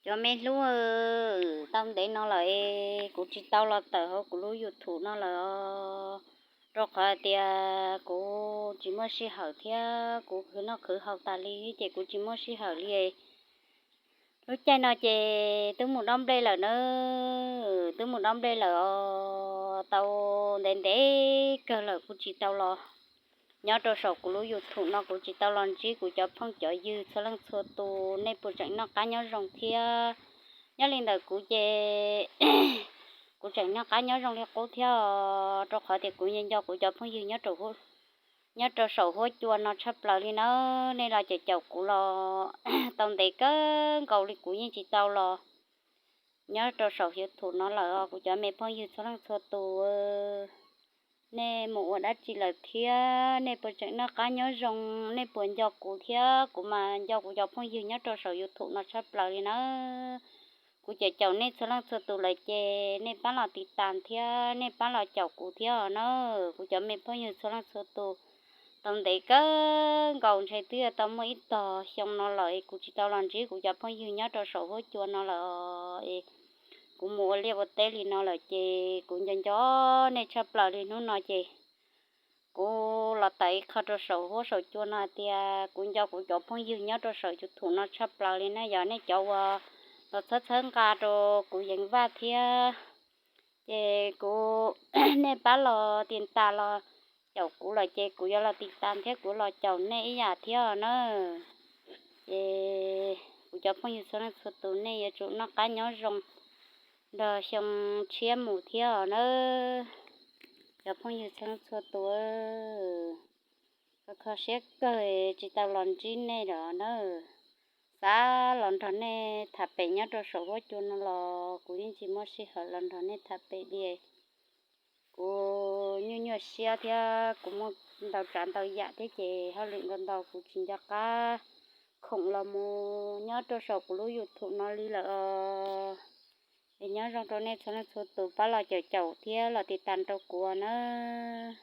Cov me hlub, tau ntev no lawm es kuv tsis tau los tawm hauv kuv lub YouTube no lawm os, rau qhov tias kuv tsis muaj sij hawm thiab kuv khwv noj khwv haus tas li ces kuv tsis muaj sij hawm li. Lub caij no ces twb mus dob nplej lawm na, twb mus dob nplej lawm os, tau ntev ntev kawg lawm kuv tsis tau los nyob rau saum kuv lub YouTube no, kuv tsis tau los ntsib kuv cov phooj cov ywg txhua leej txhua tus. Nej puas tseem noj qab nyob zoo thiab? Nyob li ntawm kuv ces kuv tseem noj qab nyob zoo li qub thiab os, rau qhov tias kuv nco nco kuv cov phooj ywg nyob rau saum huab cua no tshaj plaws li na. Nej los caum caum kuv los tau ntev kawg nkaus li kuv yeej tsis tau los nyob rau saum YouTube no lawm os, kuv cov me phooj ywg txhua leej txhua tus. Nej mus ua dab tsi lawm thiab? Nej puas tseem noj qab nyob zoo? Nej puas nco kuv thiab? Kuv mas nco kuv cov phooj ywg nyob rau saum YouTube no tshaj plaws li na. Kuv caum caum nej txhua leej txhua tus lawm ces nej pab los tiv tas thiab nej pab los caum kuv thiab os na. Kuv cov me phooj ywg txhua leej txhua tus, tau ntev kawg nkaus ntshe twb yuav tau muaj ib tog xyoo no lawm es kuv tsis tau los ntsib kuv cov phooj ywg nyob rau saum huab cua no lawm es kuv mus ua liaj ua teb li no lawm ces kuv nco nco nej tshaj plaws li. Hnub no ces kuv los tawm ib qho rau saum huab saum cua no hais tias kuv nco kuv cov phooj ywg nyob rau saum YouTube no tshaj plaws li na. Yog nej cov uas los txhawb txhawb nqa rau kuv Yeev Vaj thiab ces kuv, nej pab los tiv tas los caum kuv lawm ces kuv yuav los tiv tas thiab kuv los caum nej ib yam thiab os na. Ces kuv cov phooj ywg txhua leej txhua tus nej yuav tsum noj qab nyob zoo nrog xyoo tshiab mus thiab os na. Cov phooj ywg txhua leej txhua tus, kho kho siab kawg tsis tau los ntsib nej lawm na. Xav los nrog nej tham pem nyob rau saum huab cua no los kuv yeej tsis muaj sij hawm los nrog nej tham pem li. Kuv nyuaj nyuaj siab thiab kuv muaj ntau tsav ntau yam thiab ces hauj lwm ntau ntau kuv tsis nco qab khoom los mus nyob rau saum kuv lub YouTube no li lawm os. Es nyob zoo rau nej txhua leej txhua tus pab los caum caum thiab los tiv tas rau kuv nawb.